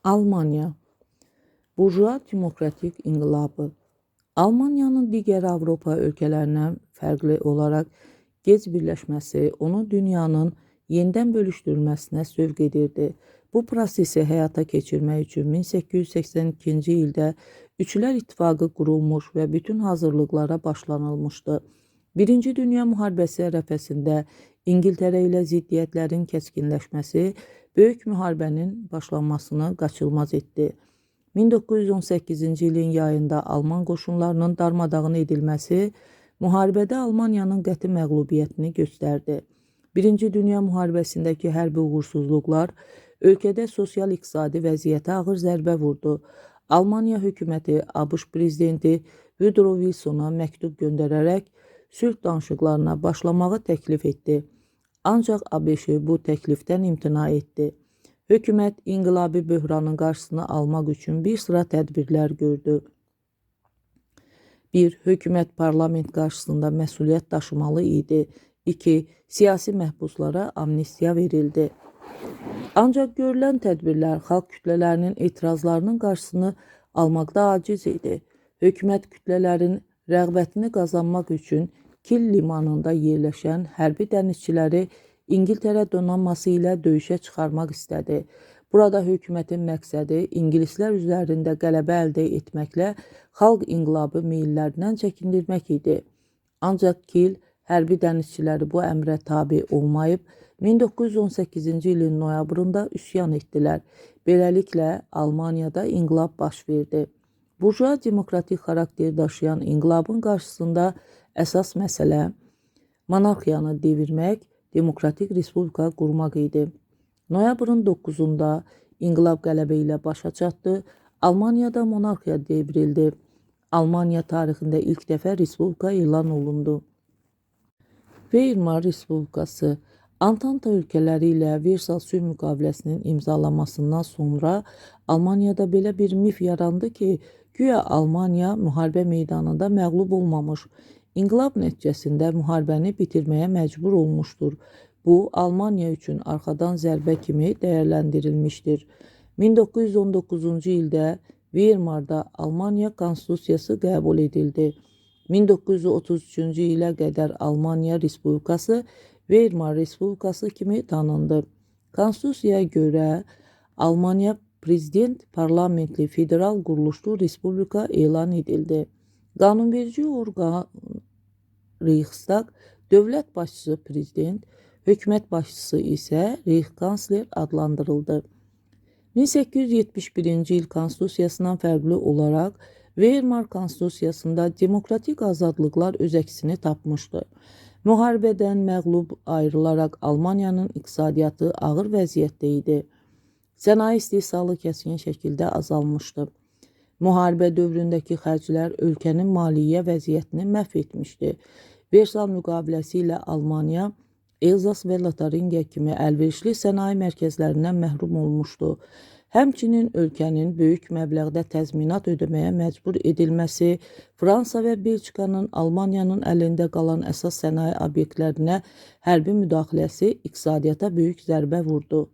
Almaniya. Burjua demokratik inqilabı. Almaniyanın digər Avropa ölkələrindən fərqli olaraq gec birləşməsi onu dünyanın yenidən bölüşdürülməsinə sövq edirdi. Bu prosesi həyata keçirmək üçün 1882-ci ildə Üçlər İttifaqı qurulmuş və bütün hazırlıqlara başlanılmışdı. Birinci Dünya Müharibəsi ərəfəsində İngiltərə ilə ziddiyyətlərin kəskinləşməsi böyük müharibənin başlanmasını qaçılmaz etdi. 1918-ci ilin yayında Alman qoşunlarının darmadağın edilməsi müharibədə Almaniyanın qəti məğlubiyyətini göstərdi. Birinci Dünya Müharibəsindəki hərbi uğursuzluqlar ölkədə sosial-iqtisadi vəziyyətə ağır zərbə vurdu. Almaniya hökuməti ABŞ prezidenti Woodrow Wilsona məktub göndərərək sülh danışıqlarına başlamağı təklif etdi. Ancaq ABŞ bu təklifdən imtina etdi. Hökumət inqilabi böhranın qarşısını almaq üçün bir sıra tədbirlər gördü. 1. Hökumət parlament qarşısında məsuliyyət daşımalı idi. 2. Siyasi məhbuslara amnistiya verildi. Ancaq görülən tədbirlər xalq kütlələrinin etirazlarının qarşısını almaqda aciz idi. Hökumət kütlələrin rəğbətini qazanmaq üçün Kil limanında yerləşən hərbi dənizçiləri İngiltərə donanması ilə döyüşə çıxarmaq istədi. Burada hökumətin məqsədi ingilislər üzərində qələbə əldə etməklə xalq inqilabı meyillərindən çəkindirmək idi. Ancaq Kil hərbi dənizçiləri bu əmrə tabe olmayıb 1918-ci ilin noyabrında üsyan etdilər. Beləliklə Almaniyada inqilab baş verdi. Burjua demokratik xarakter daşıyan inqilabın qarşısında əsas məsələ monarxiyanı devirmək, demokratik respublika qurmaq idi. Noyabrın 9-da inqilab qələbə ilə başa çatdı. Almaniyada monarxiya devrildi. Almaniya tarixində ilk dəfə respublika elan olundu. Weimar Respublikası. Antanta ölkələri ilə Versal sülh müqaviləsinin imzalanmasından sonra Almaniyada belə bir mif yarandı ki, güya Almaniya müharibə meydanında məğlub olmamış, İnqilab nəticəsində müharibəni bitirməyə məcbur olmuşdur. Bu, Almaniya üçün arxadan zərbə kimi dəyərləndirilmişdir. 1919-cu ildə Weimarda Almaniya Konstitusiyası qəbul edildi. 1933-cü ilə qədər Almaniya Respublikası Weimar Respublikası kimi tanındı. Konstitusiyaya görə Almaniya prezident parlamentli federal quruluşlu respublika elan edildi. Qanunverici orqan Reichstag, dövlət başçısı prezident, hökumət başçısı isə Reichskansler adlandırıldı. 1871-ci il konstitusiyasından fərqli olaraq Weimar konstitusiyasında demokratik azadlıqlar öz əksini tapmışdı. Müharibədən məğlub ayrılaraq Almaniyanın iqtisadiyyatı ağır vəziyyətdə idi. Sənaye istehsalı kəskin şəkildə azalmışdı. Müharibə dövründəki xərclər ölkənin maliyyə vəziyyətini məhv etmişdi. Versal müqaviləsi ilə Almaniya Elzas və Lotaringiya kimi əlverişli sənaye mərkəzlərindən məhrum olmuşdu. Həmçinin ölkənin böyük məbləğdə təzminat ödəməyə məcbur edilməsi, Fransa və Belçikanın Almaniyanın əlində qalan əsas sənaye obyektlərinə hərbi müdaxiləsi iqtisadiyyata böyük zərbə vurdu.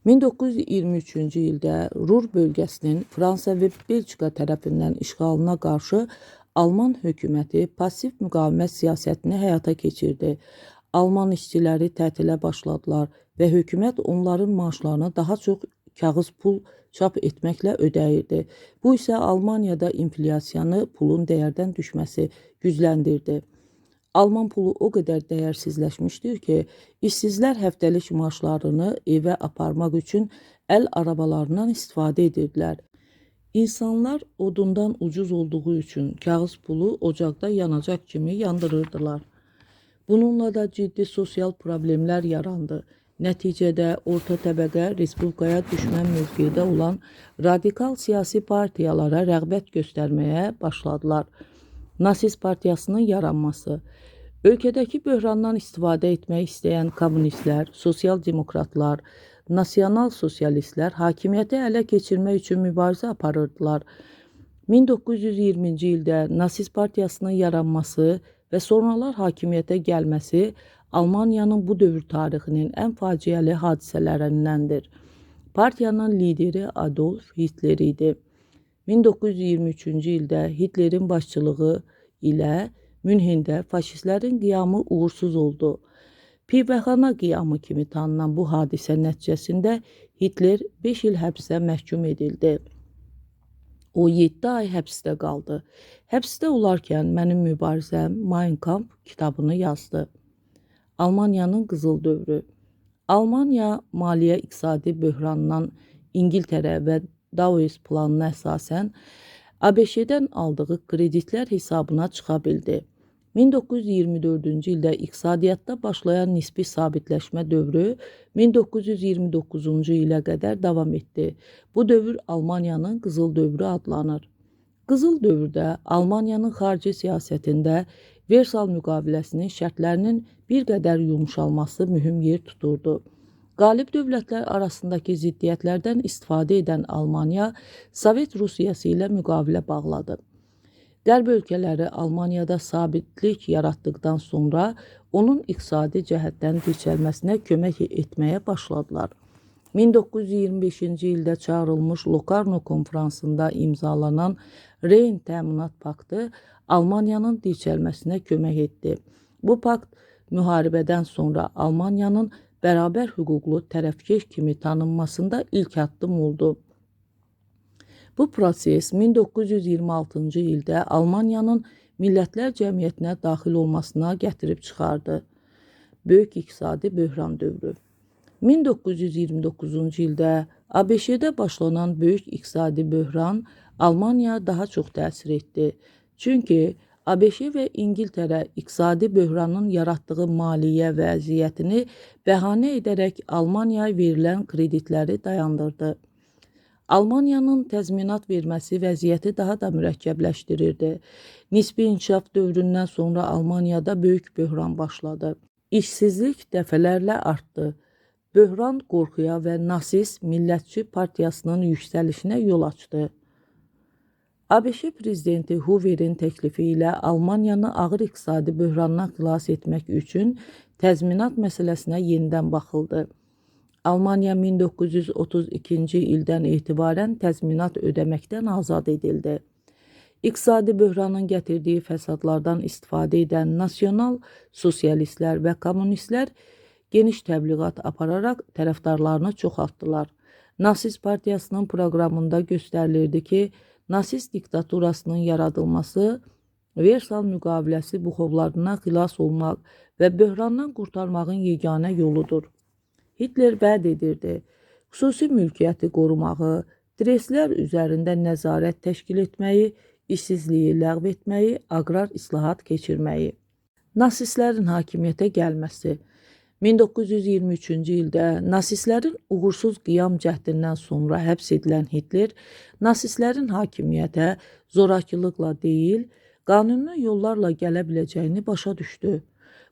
1923-cü ildə Rur bölgəsinin Fransa və Belçika tərəfindən işğalına qarşı Alman hökuməti pasiv müqavimət siyasətini həyata keçirdi. Alman işçiləri tətilə başladılar və hökumət onların maaşlarını daha çox kağız pul çap etməklə ödəyirdi. Bu isə Almaniyada inflyasiyanı, pulun dəyərdən düşməsi gücləndirdi. Alman pulu o qədər dəyərsizləşmişdir ki, işsizlər həftəlik maaşlarını evə aparmaq üçün əl arabalarından istifadə edirdilər. İnsanlar odundan ucuz olduğu üçün kağız pulu ocaqda yanacaq kimi yandırırdılar. Bununla da ciddi sosial problemlər yarandı. Nəticədə orta təbəqə respublikaya düşmən mövqedə olan radikal siyasi partiyalara rəğbət göstərməyə başladılar. Nasist partiyasının yaranması. Ölkədəki böhrandan istifadə etmək istəyən kommunistlər, sosial demokratlar, nasional sosialistlər hakimiyyəti ələ keçirmək üçün mübarizə aparırdılar. 1920-ci ildə Nasist partiyasının yaranması və sonralar hakimiyyətə gəlməsi Almaniyanın bu dövr tarixinin ən faciəli hadisələrindəndir. Partiyanın lideri Adolf Hitler idi. 1923-cü ildə Hitlerin başçılığı ilə Münhendə faşistlərin qiyamı uğursuz oldu. Pivəxana qiyamı kimi tanınan bu hadisə nəticəsində Hitler 5 il həbsə məhkum edildi. O 7 ay həbsdə qaldı. Həbsdə olarkən Mənim Mübarizəm, Mein Kampf kitabını yazdı. Almaniyanın qızıl dövrü. Almaniya maliyyə iqtisadi böhrandan İngiltərə və Dawes planına əsasən ABŞ-dən aldığı kreditlər hesabına çıxa bildi. 1924-cü ildə iqtisadiyyatda başlayan nisbi sabitləşmə dövrü 1929-cu ilə qədər davam etdi. Bu dövr Almaniyanın qızıl dövrü adlanır. Qızıl dövrdə Almaniyanın xarici siyasətində Versal müqaviləsinin şərtlərinin bir qədər yumşalması mühüm yer tuturdu. Qalib dövlətlər arasındakı ziddiyyətlərdən istifadə edən Almaniya Sovet Rusiyası ilə müqavilə bağladı. Qərb ölkələri Almaniyada sabitlik yaratdıqdan sonra onun iqtisadi cəhətdən dirçəlməsinə kömək etməyə başladılar. 1925-ci ildə çağırılmış Locarno konfransında imzalanan Reyn təminat paktı Almaniyanın dirçəlməsinə kömək etdi. Bu pakt müharibədən sonra Almaniyanın bərabər hüquqlu tərəfkeş kimi tanınmasında ilk addım oldu. Bu proses 1926-cı ildə Almaniyanın Millətlər Cəmiyyətinə daxil olmasına gətirib çıxardı. Böyük iqtisadi böhran dövrü. 1929-cu ildə ABŞ-də başlanan böyük iqtisadi böhran Almaniyaya daha çox təsir etdi. Çünki ABŞ və İngiltərə iqtisadi böhranın yaratdığı maliyyə vəziyyətini bəhanə edərək Almaniyaya verilən kreditləri dayandırdı. Almaniyanın təzminat verməsi vəziyyəti daha da mürəkkəbləşdirirdi. Nisbi inkişaf dövründən sonra Almaniyada böyük böhran başladı. İşsizlik dəfələrlə artdı. Böhran qorxuya və nasist millətçi partiyasının yüksəlişinə yol açdı. ABŞ prezidenti Hoover'in təklifi ilə Almaniyanı ağır iqtisadi böhrandan xilas etmək üçün təzminat məsələsinə yenidən baxıldı. Almaniya 1932-ci ildən etibarən təzminat ödəməkdən azad edildi. İqtisadi böhranın gətirdiyi fəsadlardan istifadə edən nasional sosialistlər və kommunistlər geniş təbliğat apararaq tərəfdarlarını çoxaltdılar. Nasist partiyasının proqramında göstərilirdi ki, nasist diktaturasının yaradılması Versal müqaviləsi buxovlarından xilas olmaq və böhrandan qurtarmağın yeganə yoludur. Hitler vəd edirdi, xüsusi mülkiyyəti qorumağı, trestlər üzərində nəzarət təşkil etməyi, işsizliyi ləğv etməyi, aqrar islahat keçirməyi. Nasistlərin hakimiyyətə gəlməsi. 1923-cü ildə nasistlərin uğursuz qiyam cəhdindən sonra həbs edilən Hitler, nasistlərin hakimiyyətə zorakılıqla deyil, qanuni yollarla gələ biləcəyini başa düşdü.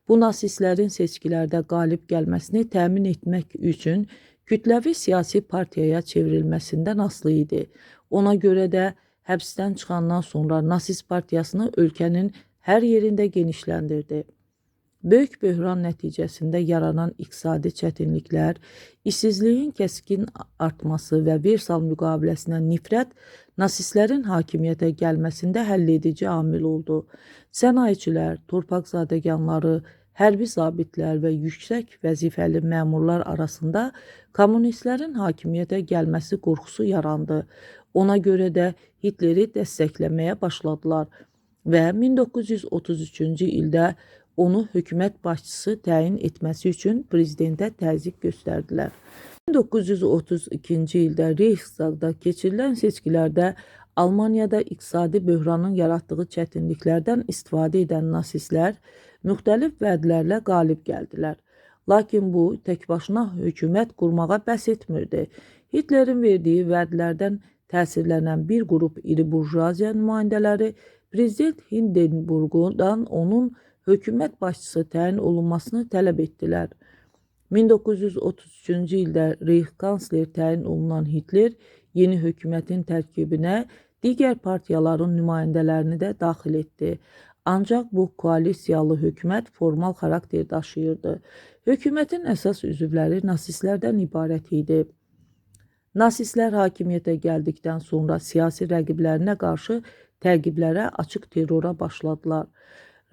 Bu nasistlərin seçkilərdə qalib gəlməsini təmin etmək üçün kütləvi siyasi partiyaya çevrilməsindən asılı idi. Ona görə də həbsdən çıxandan sonra nasist partiyasını ölkənin hər yerində genişləndirdi. Böyük böhran nəticəsində yaranan iqtisadi çətinliklər, işsizliyin kəskin artması və Versal müqaviləsinə nifrət nasistlərin hakimiyyətə gəlməsində həlledici amil oldu. Sənayeçilər, torpaq zadəganları, hərbi zabitlər və yüksək vəzifəli məmurlar arasında kommunistlərin hakimiyyətə gəlməsi qorxusu yarandı. Ona görə də Hitleri dəstəkləməyə başladılar və 1933-cü ildə onu hökumət başçısı təyin etməsi üçün prezidentə təzyiq göstərdilər. 1932-ci ildə Reichstagda keçirilən seçkilərdə Almaniyada iqtisadi böhranın yaratdığı çətinliklərdən istifadə edən nasistlər müxtəlif vədlərlə qalib gəldilər. Lakin bu tək başına hökumət qurmağa bəs etmirdi. Hitlerin verdiyi vədlərdən təsirlənən bir qrup iri burjuaziya nümayəndələri prezident Hindenburgdan onun hökumət başçısı təyin olunmasını tələb etdilər. 1933-cü ildə Reichskansler təyin olunan Hitler yeni hökumətin tərkibinə digər partiyaların nümayəndələrini də daxil etdi. Ancaq bu koalisiyalı hökumət formal xarakter daşıyırdı. Hökumətin əsas üzvləri nasistlərdən ibarət idi. Nasistlər hakimiyyətə gəldikdən sonra siyasi rəqiblərinə qarşı təqiblərə, açıq terrora başladılar.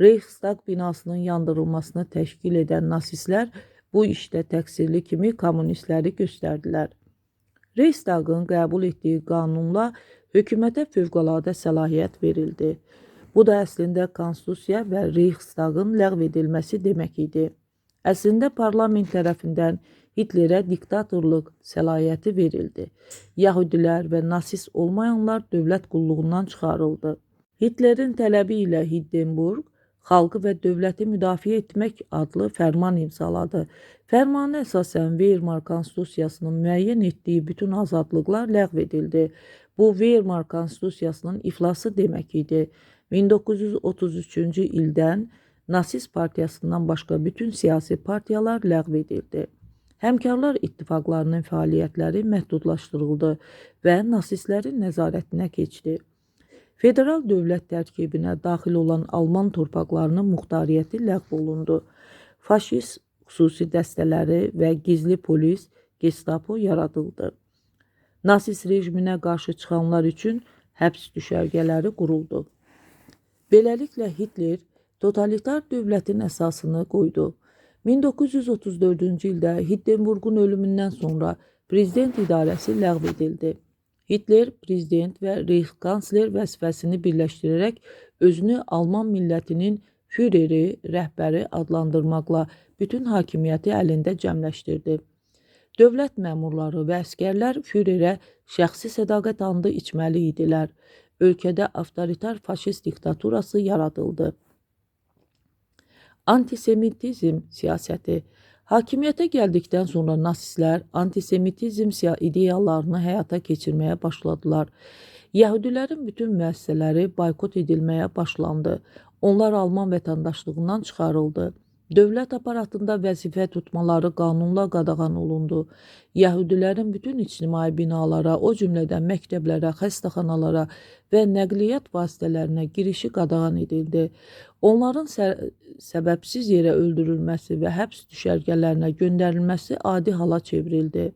Reichstag binasının yandırılmasını təşkil edən nasistlər bu işdə təqsirli kimi kommunistləri göstərdilər. Reichstagın qəbul etdiyi qanunla hökumətə fövqəladə səlahiyyət verildi. Bu da əslində konstitusiya və Reichstagın ləğv edilməsi demək idi. Əslində parlament tərəfindən Hitlerə diktatorluq səlahiyyəti verildi. Yahudilər və nasist olmayanlar dövlət qulluğundan çıxarıldı. Hitlerin tələbi ilə Hindenburg xalqı və dövləti müdafiə etmək adlı fərman imzaladı. Fərmana əsasən Weimar konstitusiyasının müəyyən etdiyi bütün azadlıqlar ləğv edildi. Bu Weimar konstitusiyasının iflası demək idi. 1933-cü ildən Nasist partiyasından başqa bütün siyasi partiyalar ləğv edildi. Həmkarlar ittifaqlarının fəaliyyətləri məhdudlaşdırıldı və nasistlərin nəzarətinə keçdi. Federal dövlət tərkibinə daxil olan Alman torpaqlarının muxtariyyəti ləğv olundu. Faşist xüsusi dəstələri və gizli polis Gestapo yaradıldı. Nasist rejiminə qarşı çıxanlar üçün həbs düşərgələri quruldu. Beləliklə Hitler totalitar dövlətin əsasını qoydu. 1934-cü ildə Hindenburgun ölümündən sonra prezident idarəsi ləğv edildi. Hitler prezident və Reichskansler vəzifəsini birləşdirərək özünü Alman millətinin Führeri, rəhbəri adlandırmaqla bütün hakimiyyəti əlində cəmləşdirdi. Dövlət məmurları və əsgərlər Führerə şəxsi sədaqət andı içməli idilər. Ölkədə avtoritar faşist diktaturası yaradıldı. Antisemitizm siyasəti. Hakimiyyətə gəldikdən sonra nasistlər antisemitizm ideyalarını həyata keçirməyə başladılar. Yəhudilərin bütün müəssisələri boykot edilməyə başlandı. Onlar Alman vətəndaşlığından çıxarıldı. Dövlət aparatında vəzifə tutmaları qanunla qadağan olundu. Yəhudilərin bütün ictimai binalara, o cümlədən məktəblərə, xəstəxanalara və nəqliyyat vasitələrinə girişi qadağan edildi. Onların səbəbsiz yerə öldürülməsi və həbs düşərgələrinə göndərilməsi adi hala çevrildi.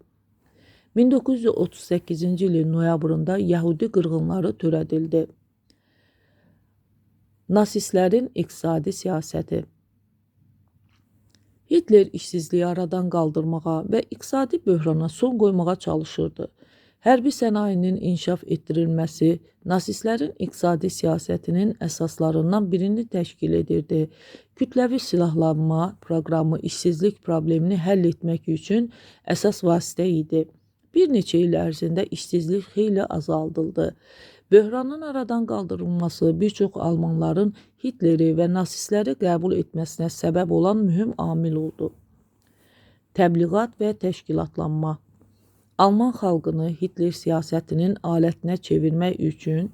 1938-ci ilin noyabrında Yəhudi qırğınları törədildi. Nasistlərin iqtisadi siyasəti. Hitler işsizliyi aradan qaldırmağa və iqtisadi böhrana son qoymağa çalışırdı. Hərbi sənayinin inkişaf etdirilməsi nasistlərin iqtisadi siyasətinin əsaslarından birini təşkil edirdi. Kütləvi silahlanma proqramı işsizlik problemini həll etmək üçün əsas vasitə idi. Bir neçə il ərzində işsizlik xeyli azaldıldı. Böhranın aradan qaldırılması bir çox almanların Hitleri və nasistləri qəbul etməsinə səbəb olan mühüm amil oldu. Təbliğat və təşkilatlanma. Alman xalqını Hitler siyasətinin alətinə çevirmək üçün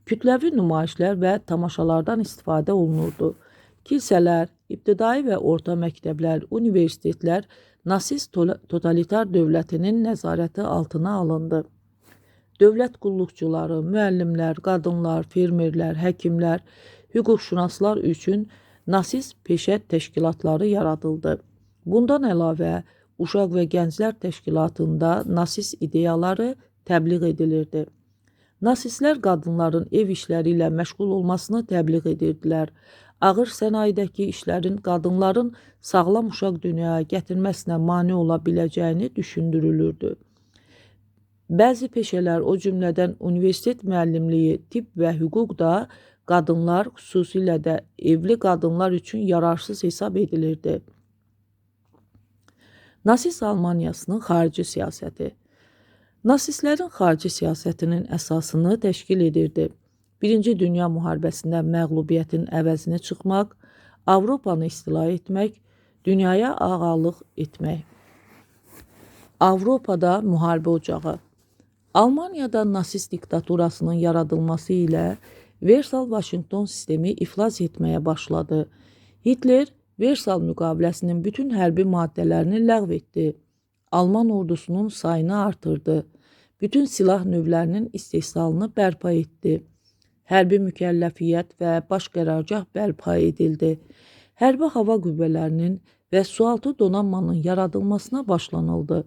kütləvi nümayişlər və tamaşalardan istifadə olunurdu. Kilsələr, ibtidai və orta məktəblər, universitetlər nasist totalitar dövlətinin nəzarəti altına alındı. Dövlət qulluqçuları, müəllimlər, qadınlar, fermerlər, həkimlər, hüquqşünaslar üçün nasist peşə təşkilatları yaradıldı. Bundan əlavə, Uşaq və Gənclər Təşkilatında nasist ideyaları təbliğ edilirdi. Nasistlər qadınların ev işləri ilə məşğul olmasını təbliğ edirdilər. Ağır sənayedəki işlərin qadınların sağlam uşaq dünyaya gətirməsinə mane ola biləcəyini düşündürülürdü. Bəzi peşələr, o cümlədən universitet müəllimliyi, tibb və hüquq da qadınlar, xüsusilə də evli qadınlar üçün yararsız hesab edilirdi. Nasist Almaniyasının xarici siyasəti. Nasistlərin xarici siyasətinin əsasını təşkil edirdi. Birinci Dünya müharibəsində məğlubiyyətin əvəzini çıxmaq, Avropanı istila etmək, dünyaya ağalıq etmək. Avropada müharibə ocağı. Almaniyada nasist diktaturasının yaradılması ilə Versal-Vaşinqton sistemi iflas etməyə başladı. Hitler Versal müqaviləsinin bütün hərbi maddələrini ləğv etdi. Alman ordusunun sayını artırdı. Bütün silah növlərinin istehsalını bərpa etdi. Hərbi mükəlləfiyyət və baş qərargah bərpa edildi. Hərbi hava qüvvələrinin və sualtı donanmanın yaradılmasına başlanıldı.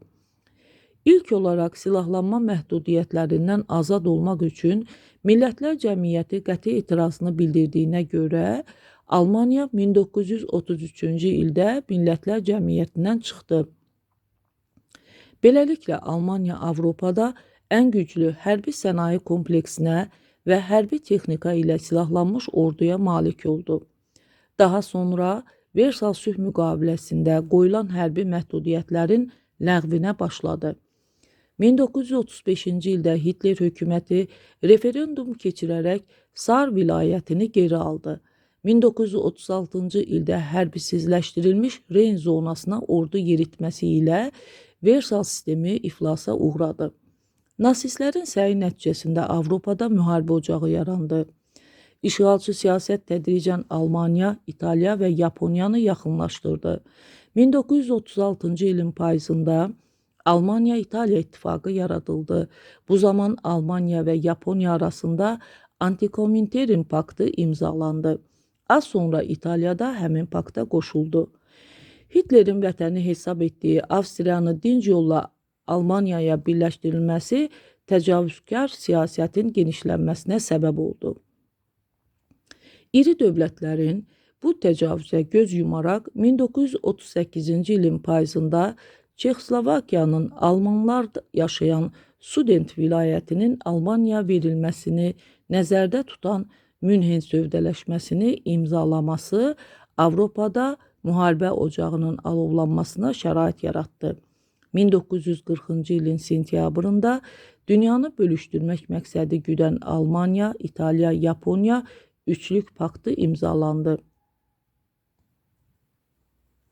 İlk olaraq silahlanma məhdudiyyətlərindən azad olmaq üçün Millətlər Cəmiyyəti qəti etirazını bildirdiyinə görə Almaniya 1933-cü ildə Millətlər Cəmiyyətindən çıxdı. Beləliklə, Almaniya Avropada ən güclü hərbi sənaye kompleksinə və hərbi texnika ilə silahlanmış orduya malik oldu. Daha sonra Versal sülh müqaviləsində qoyulan hərbi məhdudiyyətlərin ləğvinə başladı. 1935-ci ildə Hitler hökuməti referendum keçirərək Sar vilayətini geri aldı. 1936-cı ildə hərbisizləşdirilmiş Reyn zonasına ordu yeritməsi ilə Versal sistemi iflasa uğradı. Nasistlərin səyi nəticəsində Avropada müharibə ocağı yarandı. İşğalçı siyasət tədricən Almaniya, İtaliya və Yaponiyanı yaxınlaşdırdı. 1936-cı ilin payızında Almaniya-İtaliya ittifaqı yaradıldı. Bu zaman Almaniya və Yaponiya arasında Antikomintern paktı imzalandı. Az sonra İtaliya da həmin pakta qoşuldu. Hitlerin vətəni hesab etdiyi Avstriyanı dinc yolla Almaniyaya birləşdirilməsi təcavüzkar siyasətin genişlənməsinə səbəb oldu. İri dövlətlərin bu təcavüzə göz yumaraq 1938-ci ilin payızında Çexoslovakiyanın Almanlar yaşayan Sudent vilayətinin Almaniya verilməsini nəzərdə tutan Münhen sövdələşməsini imzalaması Avropada müharibə ocağının alovlanmasına şərait yaratdı. 1940-cı ilin sentyabrında dünyanı bölüşdürmək məqsədi güdən Almaniya, İtaliya, Yaponiya üçlük paktı imzalandı.